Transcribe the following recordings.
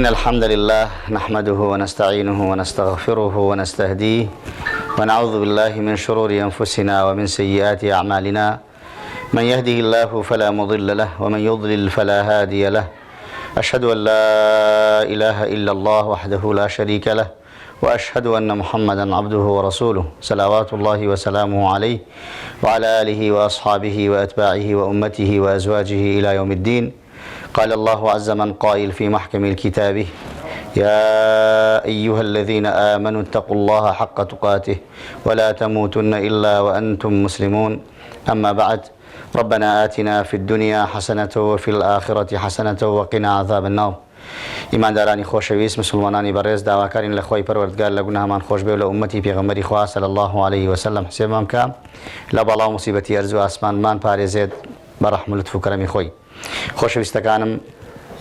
إن الحمد لله نحمده ونستعينه ونستغفره ونستهديه ونعوذ بالله من شرور أنفسنا ومن سيئات أعمالنا من يهده الله فلا مضل له ومن يضلل فلا هادي له أشهد أن لا إله إلا الله وحده لا شريك له وأشهد أن محمدا عبده ورسوله صلوات الله وسلامه عليه وعلى آله وأصحابه وأتباعه وأمته وأزواجه إلى يوم الدين قال الله عز من قائل في محكم الكتابه يا أيها الذين آمنوا اتقوا الله حق تقاته ولا تموتن إلا وأنتم مسلمون أما بعد ربنا آتنا في الدنيا حسنة وفي الآخرة حسنة وقنا عذاب النار ئیماندارانی خۆشەویست مسوڵمانانی بەڕێز داواکارین لە خوای پەروەردگار لە گوناهمان خۆش بێ و لە ئوممەتی پێغەمبەری خوا صلی اللە علیه وسلم حسێبمان بکا لە بەڵا و موسیبەتی ئەرز و ئاسمانمان پارێزێت بە ڕەحم و لوتف و کەرەمی خۆی. خۆشەویستەکانم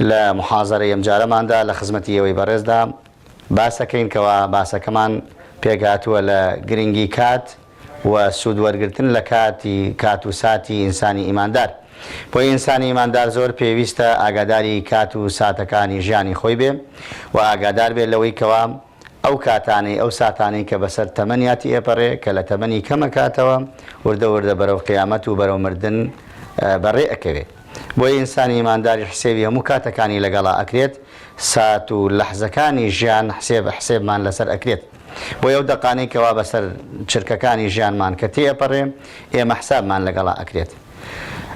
لە موحازەرەی ئەمجارەماندا لە خزمەتی ئێوەی بەڕێزدا باسەکەین کەوا باسەکەمان پێکهاتووە لە گرنگی کات و سوود وەرگرتن لە کاتی کات و ساتی ئینسانی ئیماندار. بۆیە ئینسانی ئیماندار زۆر پێویستە ئاگاداری کات و ساتەکانی ژیانی خۆی بێ و ئاگادار بێ لەوەی کەوا ئەو کاتانەی ئەو ساتانەی کە بەسەر تەمەنیا تێئەپەڕێ کە لە تەمەنی کەم ئەکاتەوە وردە وردە بەرەو قیامەت و بەرەو مردن بەڕێ ئەکەوێ. بۆیە ئینسانی ئیمانداریش حسێبی هەموو کاتەکانی لەگەڵا ئەکرێت سات و لەحزەکانی ژیان حسێب حسێبمان لەسەر ئەکرێت. بۆیە ئەو دەقانەی کەوا بەسەر چرکەکانی ژیانمان کە تێئەپەڕێ ئێمە حسابمان لەگەڵا ئەکرێت.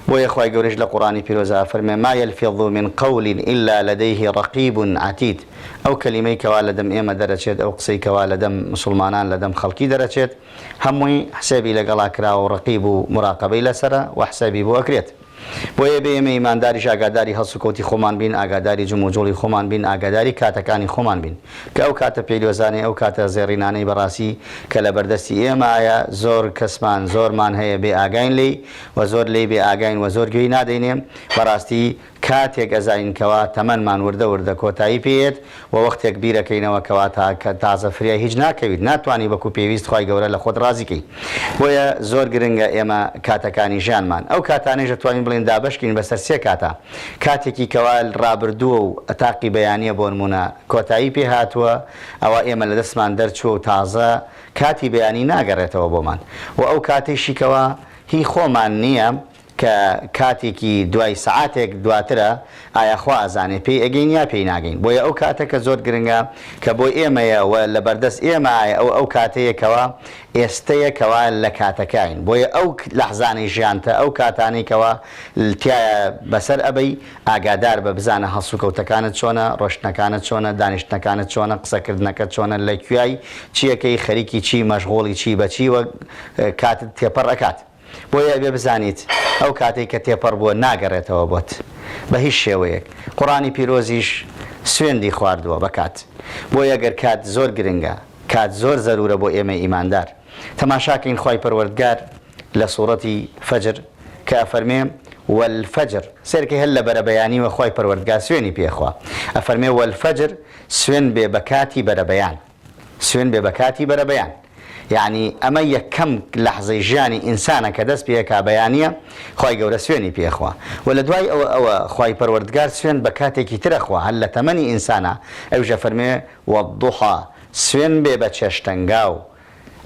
بۆیە خوای گەورەش لە قوڕئانی پیرۆزا ئەفەرموێ، ما یلفظ من قول الا لدیه رقیب عتید، ئەو کەلیمەی کەوا لەدەم ئێمە دەرەچێت، ئەو قسەی کەوا لەدەم موسڵمانان لەدەم خەڵکی دەرەچێت، هەمووی حسێبی لەگەڵا کراوە و ڕەقیب و موراقەبەی لەسەرە و حسابی بۆ ئەکرێت. بۆیە ئەبێ ئێمە ئیمانداریش ئاگاداری هەڵسوکەوتی خۆمان بین، ئاگاداری جموجوڵی خۆمان بین، ئاگاداری کاتەکانی خۆمان بین. کە ئەو کاتە پیرۆزانەی، ئەو کاتە زێڕینانەی بەڕاستی کە لە بەردەستی ئێمەایە، زۆر کەسمان، زۆرمان هەیە بێ ئاگاین لێی و زۆر لێی بێ ئاگاین و زۆر گوێی نادەینێ، بەڕاستی کاتێک ئەزانین کەوا تەمەنمان وردە وردە کۆتایی پێ یەت و وەختێک بیرەکەینەوە کەوا تا کە تازە فریای هیچ ناکەویت ناتوانی وەکو پێویست خوای گەورە لە خۆت ڕازی کەی بۆیە زۆر گرنگە ئێمە کاتەکانی ژیانمان ئەو کاتانەیش ئەتوانین بڵێین دابەشکەین بەسەر سێ کاتا کاتێکی کەوا ڕابردووە و تاقی بەیانیە بۆنمونە کۆتایی پێ هاتووە ئەوا ئێمە لە دەستمان دەرچووە و تازە کاتی بەیانی ناگەڕێتەوە بۆمان و ئەو کاتەیشی کەوا هی خۆمان نیە کە کاتێکی دوای سەعاتێک دواترە ئایا خوا ئەزانێ پێی ئەگەین یا پێی ناگەین بۆیە ئەو کاتە کە زۆر گرنگە کە بۆ ئێمەیە و لەبەردەست ئێمەایە ئەو ئەو کاتەیە کەوا ئێستەیە کەوا لە کاتەکاین بۆیە ئەو لەحزانەی ژیانتە ئەو کاتانەی کەوا تیایا بەسەر ئەبەی ئاگادار بە بزانە هەڵسوکەوتەکانت چۆنە ڕۆشتنەکانت چۆنە دانیشتنەکانت چۆنە قسەکردنەکەت چۆنە لە کویای چیەکەی خەریکی چی مەشغوڵی چی بە چیوە کاتت تێپەڕ ئەکات. بۆیە ئەبێ بزانیت ئەو کاتەی کە تێپەڕ بووە ناگەڕێتەوە بۆت بە هیچ شێوەیەک، قوڕئانی پیرۆزیش سوێندی خواردووە بە کات، بۆیە گەر کات زۆر گرنگە، کات زۆر زەرورە بۆ ئێمەی ئیماندار، تەماشاکەین خوای پەروەردگار لە سوڕەتی، فجر، کە ئەفەرمێ، والفجر، سەیرکەی هەر لە بەرەبەیانیوە خوای پەروەردگار سوێنی پێ خوا ئەفەرمێ، والفجر، سوێن بێ بە کاتی بەرەبەیان. سوێن بێ بە کاتی بەرەبەیان یەعنی ئەمە یەکەم لەحزەی ژیانی ئینسانە کە دەست پێ ئەکا بەیانیە خوای گەورە سوێنی پێ ئەخوا وە لە دوای ئەوە ئەوە خوای پەروەردگار سوێن بە کاتێکی تر ئەخوا هەر لە تەمەنی ئینسانا ئەویش ئەفەرموێ والضحی سوێن بێ بە چێشتەنگاو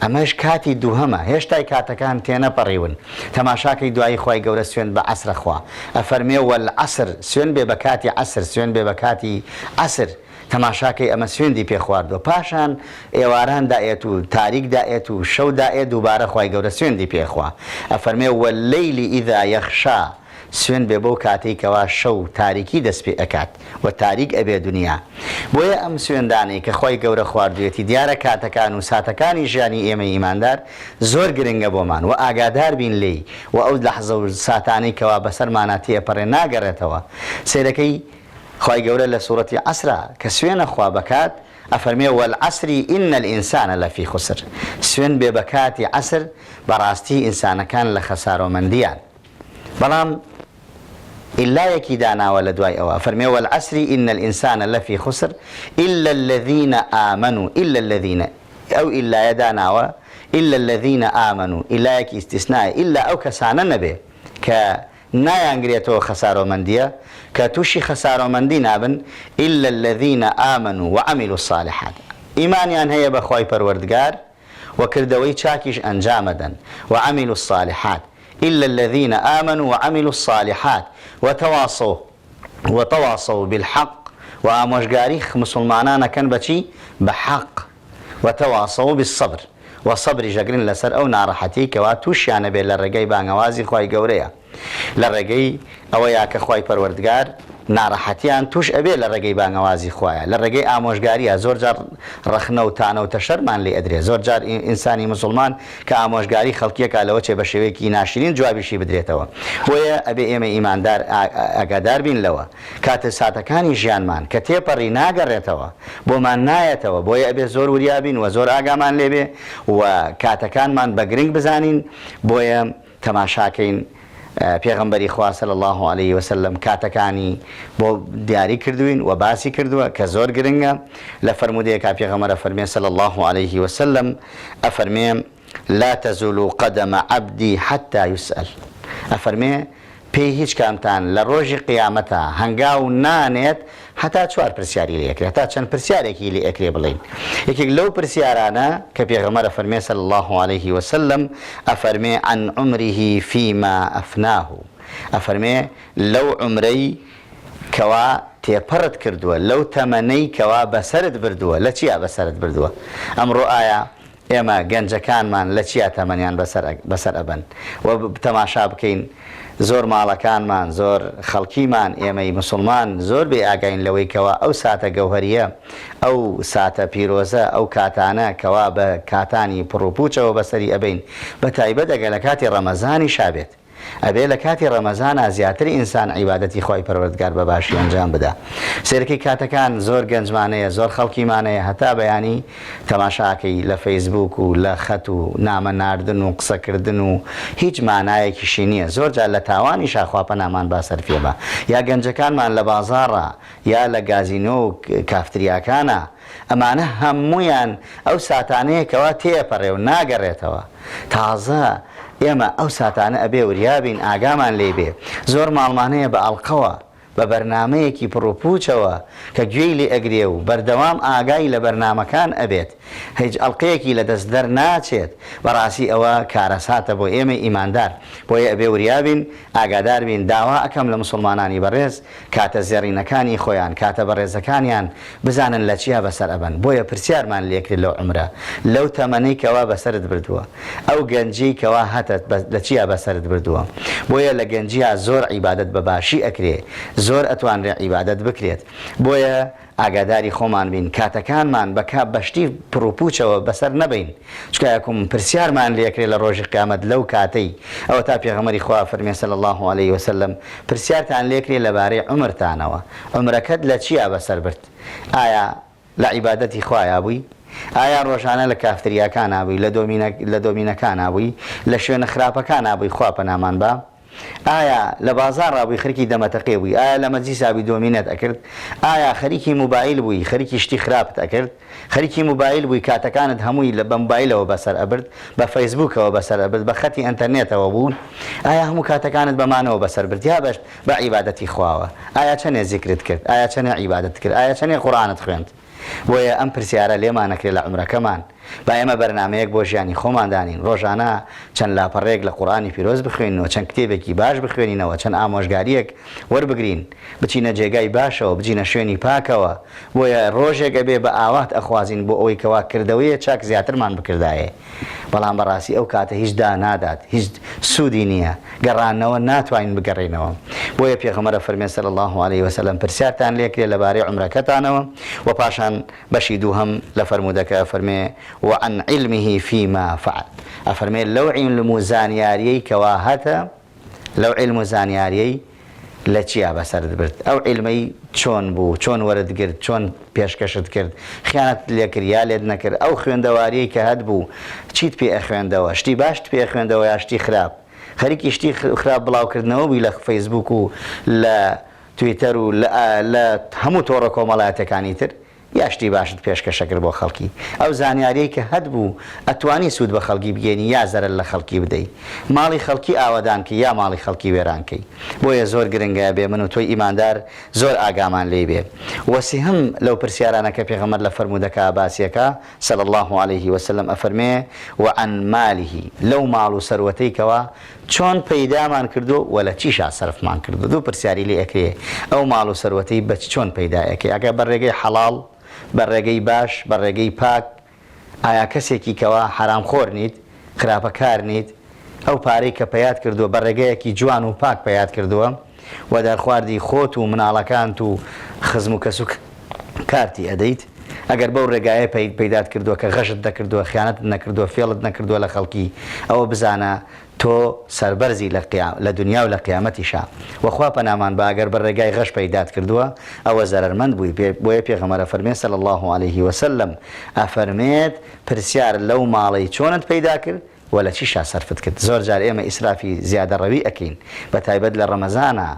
ئەمەش کاتی دووهەمە هێشتای کاتەکان تێنەپەڕیون تەماشاکەی دوایی خوای گەورە سوێند بە عەسر ئەخوا ئەفەرموێ والعصر سوێن بێ بە کاتی عەسر سوێن بێ بە کاتی عەسر تەماشاکەی ئەمە سوێندی پێ خواردوە پاشان ئێواران دائێت و تاریک دائێت و شەو دائێت دووبارە خوای گەورە سوێندی پێ خوا ئەفەرموێ واللیل اذا یغشی سوێند بێ بەو کاتەی کەوا شەو تاریکی دەست پێ ئەکات و تاریک ئەبێ دونیا بۆیە ئەم سوێندانەی کە خوای گەورە خواردویەتی دیارە کاتەکان و ساتەکانی ژیانی ئێمەی ئیماندار زۆر گرنگە بۆمان و ئاگادار بین لێی و ئەو لەحزە و ساتانەی کەوا بەسەرمانا تێئەپەڕێ ناگەڕێتەوە سەیرەکەی خوای گەورە لە سوڕەتی عەسرا کە سوێنە خوا بەکات ئەفەرمێ والعصر ان الانسان لفی خسر سوێن بێ بەکاتی عەسر بەڕاستی ئینسانەکان لە خەسارۆمەندیان بەڵام ئیلا یەکی داناوە لە دوای ئەوە فەرمێ والعصر ان الانسان لفی خسر الا الذین آمنوا الا الذین ئەو ئیلایە داناوە الا الذین آمنوا ئیلایەکی ئیستیسنایە ئیلا ئەو کەسانە نەبێ کە. نایانگرێتەوە خەسارۆمەندییە، کە تووشی خەسارۆمەندی نابن، الا الذین آمنوا وعملوا الصالحات، ئیمانیان هەیە بە خوای پەروەردگار و کردەوەی چاکیش ئەنجامەدەن، وعملوا الصالحات، الا الذین آمنوا وعملوا الصالحات وتواصوا وتواصوا بالحق، و ئامۆژگاری مسوڵمانان ئەکەن بە چی؟ بە حەق، وتواصوا بالصبر، و سەبریش ئەگرن لەسەر ئەو ناڕەحەتیەی کەوا توشیان ئەبێت لە ڕێگای بانگەوازی خوای گەورەیا لە ڕێگەی ئەوەیا کە خوای پەروەردگار ناڕەحەتیان توش ئەبێت لە ڕێگەی بانگەوازی خوایە لە ڕێگەی ئامۆژگاریا زۆر جار ڕەخنە و تانە و تەشەرمان لێ ئەدرێ زۆر جار ئینسانی موسڵمان کە ئامۆژگاری خەڵکیەکا لەوە چێ بە شێوەیەکی ناشرین جوابیشی بدرێتەوە بۆیە ئەبێ ئێمەی ئیماندار ئاگادار بین لەوە کاتە ساتەکانی ژیانمان کە تێپەڕی ناگەڕێتەوە بۆمان نایەتەوە بۆیە ئەبێ زۆر وریا بین وە زۆر ئاگامان لێ بێ و کاتەکانمان بە گرنگ بزانین بۆیە تەماشاکەین پێغەمبەری خوا صلی اللە علیه وسلم کاتەکانی بۆ دیاری کردوین و باسی کردووە کە زۆر گرنگە لە فەرموودەیەکا پێغەمبەر ئەفەرمێ صلی اللە علیه وسلم ئەفەرمێ لا تزول قدم عبدی حتی یسئل ئەفەرمێ پێی هیچ کامتان لە ڕۆژی قیامەتا هەنگاو نانێت هەتا چوار پرسیاری لێ ئەکرێ هەتا چەند پرسیارێکی لێ ئەکرێ بڵێین یەکێک لەو پرسیارانە کە پێغەمبەر ئەفەرمێ صلی اللە علیه وسلم ئەفەرمێ عن عمره فیما افناه ئەفەرمێ لەو عومرەی کەوا تێپەڕت کردووە لەو تەمەنەی کەوا بەسەرت بردووە لە چیا بەسەرت بردووە ئەمڕۆ ئایا ئێمە گەنجەکانمان لە چیا تەمەنیان بەسەر بەسەر ئەبەن و تەماشا بکەین زۆر ماڵەکانمان زۆر خەڵکیمان ئێمەی مسوڵمان زۆر بێ ئاگاین لەوەی کەوا ئەو ساتە گەوهەریە ئەو ساتە پیرۆزە ئەو کاتانە کەوا بە کاتانی پڕوپوچەوە بەسەری ئەبەین بە تایبەت ئەگەر لە کاتی ڕەمەزانیشا بێت. ئەبێ لە کاتی ڕەمەزانا زیاتر ئینسان عیبادەتی خوای پەروەردگار بە باشی ئەنجام بدا سەیرکەی کاتەکان زۆر گەنجمانەیە زۆر خەڵکیمانەیە هەتا بەیانی تەماشاکەی لە فەیسبوک و لە خەت و نامە ناردن و قسەکردن و هیچ مانایەکیشی نییە زۆر جار لە تاوانیشا خوا پەنامان با سەرفیە با یا گەنجەکانمان لە بازاڕا یا لە گازینۆ و کافتریاکانا ئەمانە هەموویان ئەو ساتانەیە کەوا تێئەپەڕێ و ناگەڕێتەوە. تازە ئێمە ئەو ساتانە ئەبێ وریا بین ئاگامان لێی بێ. زۆر ماڵمان هەیە بە ئەڵقەوە، بە بەرنامەیەکی پڕوپووچەوە کە گوێی لێ ئەگرێ و بەردەوام ئاگای لە بەرنامەکان ئەبێت. هیچ ئەڵقەیەکی لە دەست دەرناچێت. بەڕاستی ئەوە کارەساتە بۆ ئێمەی ئیماندار. بۆیە ئەبێ وریا بین، ئاگادار بین. داوا ئەکەم لە موسوڵمانانی بەڕێز کاتە زێڕینەکانی خۆیان، کاتە بەڕێزەکانیان بزانن لە چیا بەسەر ئەبەن، بۆیە پرسیارمان لێکرد لەو عومرە، لەو تەمەنەی کەوا بەسەرت بردووە، ئەو گەنجیەی کەوا هەتە لە چیا بەسەرت بردووە، بۆیە لە گەنجیا زۆر عیبادەت بە باشی ئەکرێ، زۆر ئەتوانرێ عیبادەت بکرێت، بۆیە ئاگاداری خۆمان بین کاتەکانمان بە کا بە شتی پڕوپوچەوە بەسەر نەبەین چونکە یەکم پرسیارمان لێکرێ لە ڕۆژی قیامەت لەو کاتەی ئەوەتا پێغەمبەری خوا فەرمێ صلی اللە علیە وسلم پرسیارتان لێکرێ لەبارەی عومرتانەوە عومرەکەت لە چیا بەسەر برد ئایا لە عیبادەتی خوایا بووی ئایا ڕۆژانە لە کافتریاکانا بووی لە دۆمینە لە دۆمینەکانا بووی لە شوێنە خراپەکانا بووی خوا پەنامان با ئایا لە بازاڕا بووی خەریکی دەمەتەقێ بووی؟ ئایا لە مەجلیسا بووی دۆمینەت ئەکرد؟ ئایا خەریکی موبایل بووی خەریکی شتی خراپت ئەکرد؟ خەریکی موبایل بووی کاتەکانت هەمووی لە بە موبایلەوە بەسەر ئەبرد؟ بە فەیسبووکەوە بەسەر ئەبرد؟ بە خەتی ئەنتەرنێتەوە بوو؟ ئایا هەموو کاتەکانت بە مانەوە بەسەر برد یا بە بە عیبادەتی خواوە؟ ئایا چەنێ زیکرت کرد؟ ئایا چەنێ عیبادەتت کرد؟ ئایا چەنێ قورئانت خوێند؟ بۆیە ئەم پرسیارە لێمان ئەکرێ لە عومرەکەمان، با ئێمە بەرنامەیەک بۆ ژیانی خۆمان دانین، ڕۆژانە چەند لاپەڕەیەک لە قورئانی پیرۆز بخوێنینەوە، چەند کتێبێکی باش بخوێنینەوە، چەند ئامۆژگارییەک وەربگرین، بچینە جێگای باشەوە، بچینە شوێنی پاکەوە، بۆیە ڕۆژێک ئەبێ بە ئاوات ئەخوازین بۆ ئەوەی کەوا کردەوەیە چاک زیاترمان بکردایێ. بەڵام بەڕاستی ئەو کاتە هیچ دا نادات هیچ سوودی نییە گەڕانەوە ناتوانین بگەڕێینەوە بۆیە پێغەمبەر ئەفەرمێ صلی اللە علیه وسلم پرسیارتان لێکرێ لەبارەی عومرەکەتانەوە و پاشان بەشی دووهەم لە فەرموودەکە ئەفەرمێ وعن علمه فيما فعل ئەفەرمێ لەو عیلم و زانیاریەی کەوا هەتە لەو عیلم و زانیاریەی لە چیا بەسەرت برد؟ ئەو عیلمەی چۆن بوو؟ چۆن وەرت گرت؟ چۆن پێشکەشت کرد؟ خیانەتت لێ کرد یا لێت نەکرد؟ ئەو خوێندەواریەی کە هەت بوو چیت پێ ئەخوێندەوە؟ شتی باشت پێ ئەخوێندەوە یا شتی خراپ؟ خەریکی شتی خراپ بڵاوکردنەوە بووی لە فەیسبووک و لە تویتەر و لە هەموو تۆڕە کۆمەڵایەتیەکانی تر؟ یا شتی باشت پێشکەشەکرد بۆ خەڵکی؟ ئەو زانیاریەی کە هەتبوو ئەتوانی سوود بە خەڵکی بگەینی یا زەرەر لە خەڵکی بدەی؟ ماڵی خەڵکی ئاوەدان کەی یا ماڵی خەڵکی وێران کەی؟ بۆیە زۆر گرنگە ئەبێ من و تۆی ئیماندار زۆر ئاگامان لێی بێ. وە سێهەم لەو پرسیارانە کە پێغەمبەر لە فەرموودەکە باسی ئەکا، صلی اللە علیه وسلم، ئەفەرمێ، وعن ماله، لەو ماڵ و سەروەتەی کەوا چۆن پەیدامان کردووە وە لە چیشا سەرفمان کردووە؟ دوو پرسیاری لێ ئەکرێ، ئەو ماڵ و سەروەتەی بە چۆن پەیدا ئەکەی؟ ئەگەر بە ڕێگەی حەڵاڵ، بە ڕێگەی باش، بە ڕێگەی پاک، ئایا کەسێکی کەوا حەرام خۆر نیت، خراپە کار نیت، ئەو پارەی کە پەیات کردووە بە ڕێگەیەکی جوان و پاک پەیات کردووە و دەرخواردی خۆت و مناڵەکانت و خزم و کەس و کارتی ئەدەیت؟ ئەگەر بەو ڕێگایە پەیدات کردووە کە غەشت نەکردووە، خیانەتت نەکردووە، فێڵت نەکردووە لە خەڵکی، ئەوە بزانە تۆ سەربەرزی لە لە دونیا و لە قیامەتیشا. وە خوا پەنامان با ئەگەر بە ڕێگای غەش پەیدات کردووە ئەوە زەرەرمەند بووی بۆیە پێغەمبەر ئەفەرمێ صلی اللە علیه وسلم ئەفەرمێت پرسیار لەو ماڵەی چۆنت پەیدا کرد وە لە چیشا سەرفت کرد زۆر جار ئێمە ئیسرافی زیادەڕەوی ئەکەین بە تایبەت لە ڕەمەزانا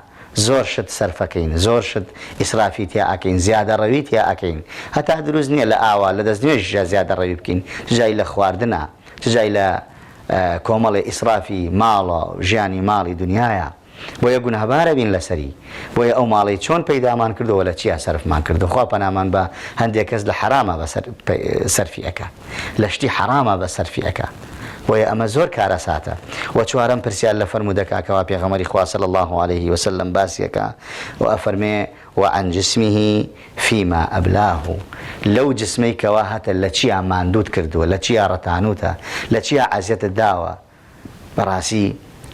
زۆر شت سەرفەکەین زۆر شت ئیسرافی تیا ئەکەین زیادەڕەوی تیا ئەکەین هەتا دروست نیە لە ئاوا لە دەستنوێژیشا زیادەڕەوی بکەین چ جای لە خواردنا چ جای لە کۆمەڵێ ئیسرافی ماڵە و ژیانی ماڵی دونیایە بۆیە گوناهبارە بین لەسەری بۆیە ئەو ماڵەی چۆن پەیدامان کردووە لە چیا سەرفمان کردووە خوا پەنامان با هەندێک کەس لە حەراما بە سەرفی ئەکا لە شتی حەراما بە سەرفی ئەکا بۆیە ئەمە زۆر کارەساتە وە چوارەم پرسیار لە فەرموودەکە کەوا پێغەمبەری خوا صلی اللە علیه وسلم باسی ئەکا و ئەفەرمێ وعن جسمه فیما ابلاه، لەو جسمەی کەوا هەتە لە چیا ماندووت کردووە، لە چیا ڕەتانووتە، لە چیا عەزیەتت داوە، بەڕاستی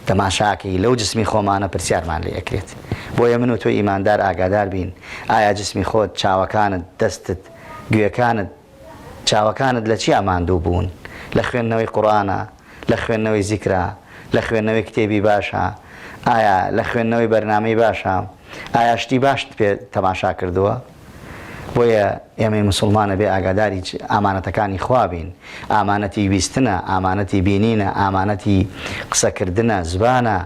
تەماشاکەی لەو جسمی خۆمانە پرسیارمان لێ ئەکرێت. بۆیە من و تۆی ئیماندار ئاگادار بین، ئایا جسمی خۆت، چاوەکانت، دەستت، گوێکانت، چاوەکانت لە چیا ماندوو بوون؟ لە خوێندنەوەی قورئانە؟ لە خوێندنەوەی زیکرە؟ لە خوێندنەوەی کتێبی باشە؟ ئایا لە خوێندنەوەی بەرنامەی باشە؟ ئایا شتی باشت پێ تەماشا کردووە؟ بۆیە ئێمەی موسوڵمان ئەبێ ئاگاداری ئامانەتەکانی خوا بین، ئامانەتی ویستنە، ئامانەتی بینینە، ئامانەتی قسەکردنە، زبانە،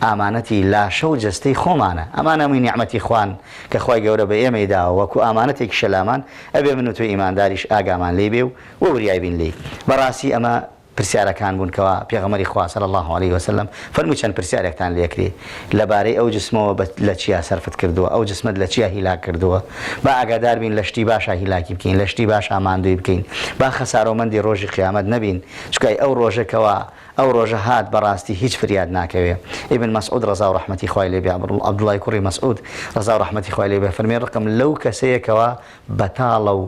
ئامانەتی لاشە و جەستەی خۆمانە، ئەمانە هەمووی نیعمەتی خوان کە خوای گەورە بە ئێمەی داوە وەکو ئامانەتێکیشە لامان، ئەبێ من و تۆ ئیمانداریش ئاگامان لێی بێ و وریای بین لێی. بەڕاستی ئەمە پرسیارەکان بوون کەوا پێغەمبەری خوا صلی اللە علیە وسلم فەرمووی چەند پرسیارێکتان لێ کرێ لەبارەی ئەو جسمەوە بە لە چیا سەرفت کردووە ئەو جسمەت لە چیا هیلاک کردووە با ئاگادار بین لە شتی باشا هیلاکی بکەین لە شتی باشا ماندووی بکەین با خەسارۆمەندی ڕۆژی قیامەت نەبین چونکە ئەو ڕۆژە کەوا ئەو ڕۆژە هات بەڕاستی هیچ فریاد ناکەوێ ئیبن مەسعود ڕەزا و ڕەحمەتی خوای لێ بێ عەبدوڵای کوڕی مەسعود ڕەزا و ڕەحمەتی خوای لێ بێ فەرمی ڕقم لەو کەسەیە کەوا بەتاڵە و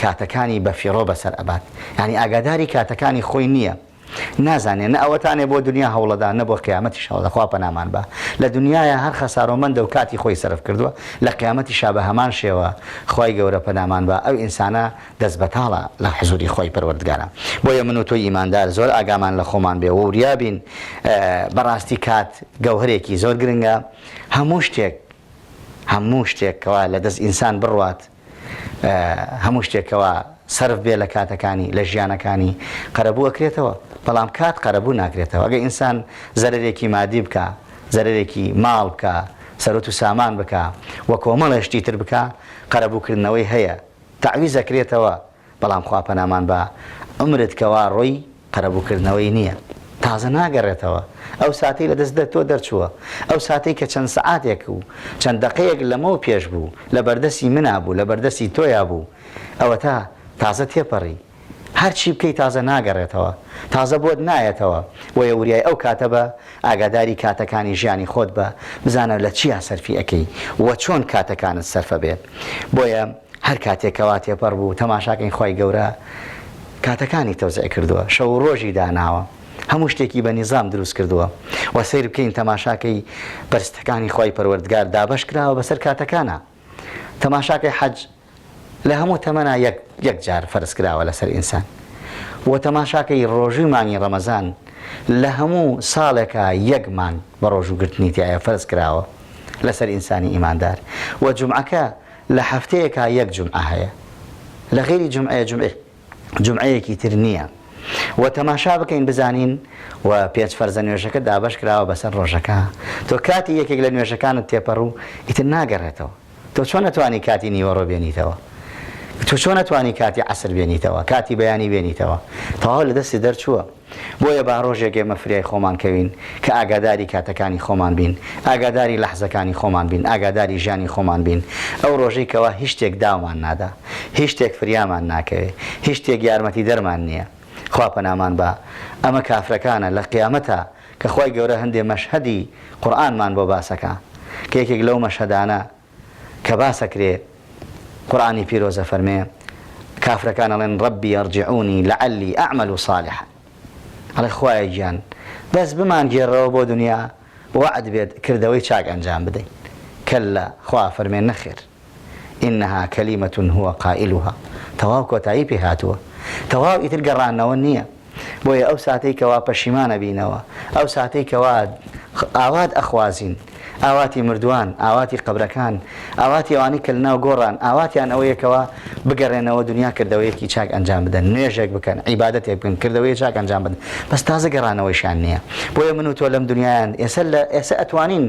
کاتەکانی بەفیڕۆ بەسەر ئەبات یانی ئاگاداری کاتەکانی خۆی نییە نازانێ نە ئەوەتانێ بۆ دنیا هەوڵەدا نە بۆ قیامەتیش هەوڵە خوا پەنامان با لە دنیایا هەر خەسارۆمەندە و کاتی خۆی سەرف کردووە لە قیامەتیشا بە هەمان شێوە خوای گەورە پەنامان با ئەو ئینسانە دەست بەتاڵە لە حزوری خوای پەروەردگارا بۆیە من و تۆی ئیماندار زۆر ئاگامان لە خۆمان بێ و وریا بین بەڕاستی کات گەوهەرێکی زۆر گرنگە هەموو شتێک هەموو شتێک کەوا لە دەست ئینسان بڕوات هەموو شتێک کەوا سەرف بێ لە کاتەکانی لە ژیانەکانی قەرەبوو ئەکرێتەوە بەڵام کات قەرەبوو ناکرێتەوە ئەگەر ئینسان زەرەرێکی مادی بکا زەرەرێکی ماڵ بکا سەروەت و سامان بکا و کۆمەڵێ شتی تر بکا قەرەبووکردنەوەی هەیە تەعویز ئەکرێتەوە بەڵام خوا پەنامان با عومرت کەوا ڕۆی قەرەبوو کردنەوەی نیە تازە ناگەڕێتەوە ئەو ساتەی لە دەست تۆ دەرچووە ئەو ساتەی کە چەند سەعاتێک و چەند دەقەیەک لەمەو پێش بوو لە بەردەستی منا بوو لە بەردەستی تۆیا بوو ئەوەتا تازە تێپەڕی هەرچی بکەی تازە ناگەڕێتەوە تازە بۆت نایەتەوە بۆیە وریای ئەو کاتە بە ئاگاداری کاتەکانی ژیانی خۆت بە بزانە لە چیا سەرفی ئەکەی وە چۆن کاتەکانت سەرفە بێت بۆیە هەر کاتێک کەوا تێپەڕ بوو تەماشاکەین خوای گەورە کاتەکانی تەوزیع کردووە شەو و ڕۆژی داناوە هەموو شتێکی بە نیزام دروست کردووە وە سەیر بکەین تەماشاکەی پەرستەکانی خوای پەروەردگار دابەش کراوە بەسەر کاتەکانا تەماشاکەی حەج لە هەموو تەمەنا یەک یەک جار فەرز کراوە لەسەر ئینسان وە تەماشاکەی ڕۆژووی مانگی ڕەمەزان لە هەموو ساڵێکا یەک مانگ بە ڕۆژوو گرتنی تیایە فەرز کراوە لەسەر ئینسانی ئیماندار وە جومعەکە لە هەفتەیەکا یەک جومعە هەیە لە غەیری جومعەیە جومعەی جومعەیەکی تر نییە و تەماشا بکەین بزانین و پێنج فەرزە نوێژەکە دابەش کراوە بەسەر ڕۆژەکە تۆ کاتی یەکێک لە نوێژەکانت تێپەڕ و ئیتر ناگەڕێتەوە تۆ چۆن ئەتوانی کاتی نیوەڕۆ بێنیتەوە؟ تۆ چۆن ئەتوانی کاتی عەسر بێنیتەوە، کاتی بەیانی بێنیتەوە؟ تەواو لە دەستت دەرچووە. بۆیە با ڕۆژێک ئێمە فریای خۆمان کەوین کە ئاگاداری کاتەکانی خۆمان بین، ئاگاداری لەحزەکانی خۆمان بین، ئاگاداری ژیانی خۆمان بین. ئەو ڕۆژەی کەوا هیچ شتێک داومان نادا، هیچ شتێک فریامان ناکەوێ، هیچ شتێک یارمەتیدەرمان نییە. خوا پەنامان با. ئەمە کافرەکانە لە قیامەتا کە خوای گەورە هەندێ مەشهەدی قورئانمان بۆ باسەکا کە یەکێک لەو مەشهەدانە کە باسەکرێ قورئانی پیرۆز ئەفەرمێ کافرەکان ئەڵێن ربی ارجعونی لعلی اعمل صالحا ئەڵێ خوایە گیان بەس بمانگێڕەوە بۆ دنیا وەعد بێت کردەوەی چاک ئەنجام بدەین کلا خوا ئەفەرمێ نەخێر انها کلمە هو قائلها تەواو کۆتایی پێ هاتووە تەواو ئیتر گەڕانەوە نییە بۆیە ئەو ساتەی کەوا پەشیمان ئەبینەوە، ئەو ساتەی کەوا ئاوات ئەخوازین، ئاواتی مردووان، ئاواتی قەبرەکان، ئاواتی ئەوانەی کە لەناو گۆڕان، ئاواتیان ئەوەیە کەوا بگەڕێنەوە دونیا کردەوەیەکی چاک ئەنجام بدەن، نوێژێک بکەن، عیبادەتێک بکەن، کردەوەیەکی چاک ئەنجام بدەن، بەس تازە گەڕانەوەیشیان نییە. بۆیە من و تۆ لەم دونیایان ئێسە لە ئێسە ئەتوانین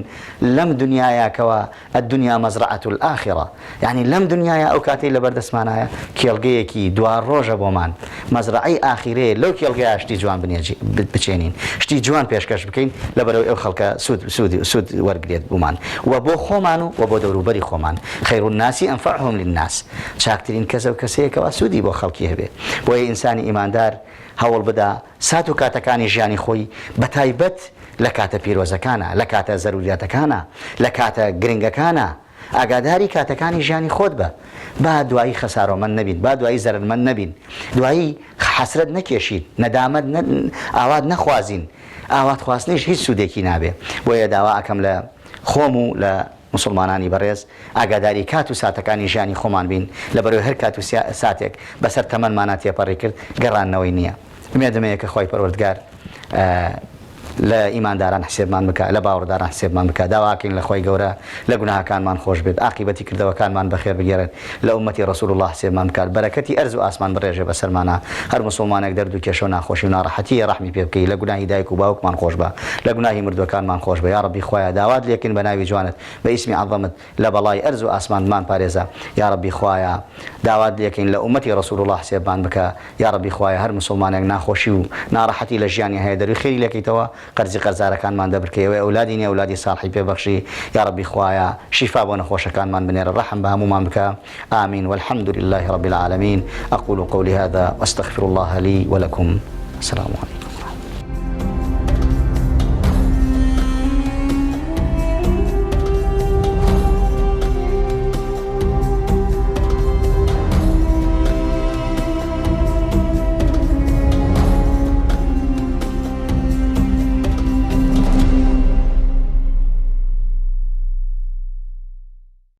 لەم دونیایە کەوا الدنیا مزرعە الاخرە یەعنی لەم دنیایە ئەو کاتەی لەبەر دەستمانایە کێڵگەیەکی دواڕۆژە بۆمان مەزرەعەی ئاخیرەیە لەو کێڵگەیە شتی جوان بچێنین شتی جوان پێشکەش بکەین لەبەرئەوەی ئەو خەڵکە سوود سوود سوود وەرگرێت بۆمان و بۆ خۆمان و و بۆ دەوروبەری خۆمان خیر الناس انفعهم للناس چاکترین کەس ئەو کەسەیە کەوا سوودی بۆ خەڵکی هەبێ بۆیە ئینسانی ئیماندار هەوڵ بدا سات و کاتەکانی ژیانی خۆی بەتایبەت لە کاتە پیرۆزەکانا، لە کاتە زەروریاتەکانا، لە کاتە گرنگەکانا ئاگاداری کاتەکانی ژیانی خۆت بە. با دوایی خەسارۆمەند نەبین، با دوایی زەرەرمەند نەبین، دوایی حەسرەت نەکێشین، نەدامەت نە ئاوات نەخوازین، ئاوات خواستنیش هیچ سوودێکی نابێ. بۆیە داوا ئەکەم لە خۆم و لە موسڵمانانی بەڕێز ئاگاداری کات و ساتەکانی ژیانی خۆمان بین، لەبەرئەوەی هەر کات و ساتێک بەسەر تەمەنمانا تێپەڕی کرد گەڕاندنەوەی نییە. ئومێدم هەیە کە خوای پەروەردگار لە ئیمانداران حسێبمان بکا، لە باوەڕداران حسێبمان بکا. داواکەین لە خوای گەورە لە گوناهەکانمان خۆش بێت، ئاقیبەتی کردەوەکانمان بەخێر بگێڕێت، لە ئوممەتی ڕەسول اللە حسێبمان بکات، بەرەکەتی ئەرز و ئاسمان بڕێژێ بەسەرمانا، هەر موسوڵمانێک دەرد و کێشە و ناخۆشی و ناڕەحەتی هەیە ڕەحمی پێ بکەی، لە گوناهی دایک و باوکمان خۆش بە، لە گوناهی مردووەکانمان خۆش بە، یاڕەبی خوایە داوات لێکەین بە ناوی جوانت، بە ئیسمی عەزەمت، لە بەڵای ئەرز و ئاسمان بمان پارێزە یاڕەبی خوایە داوات لێکەین لە ئومەتی ڕسول اللە حسێبمان بکە یاڕەبی خوایە هەر موسڵمانێک ناخۆشی و ناڕەحەتی لە ژیانی هەیە دەروی خێری لێکەیتەوە قەرزی قەرزارەکانمان دەبرکەی ئەوەی ئەولادی نیە ئەولادی ساڵحی پێ بەخشی یاڕەبی خوایە شیفا بۆ نەخۆشەکانمان بنێرە ڕەحم بە هەموومان بکە آمین والحمد لله رب العالمین اقول قولی هذا واستغفر الله لي ولكم السلام عليكم.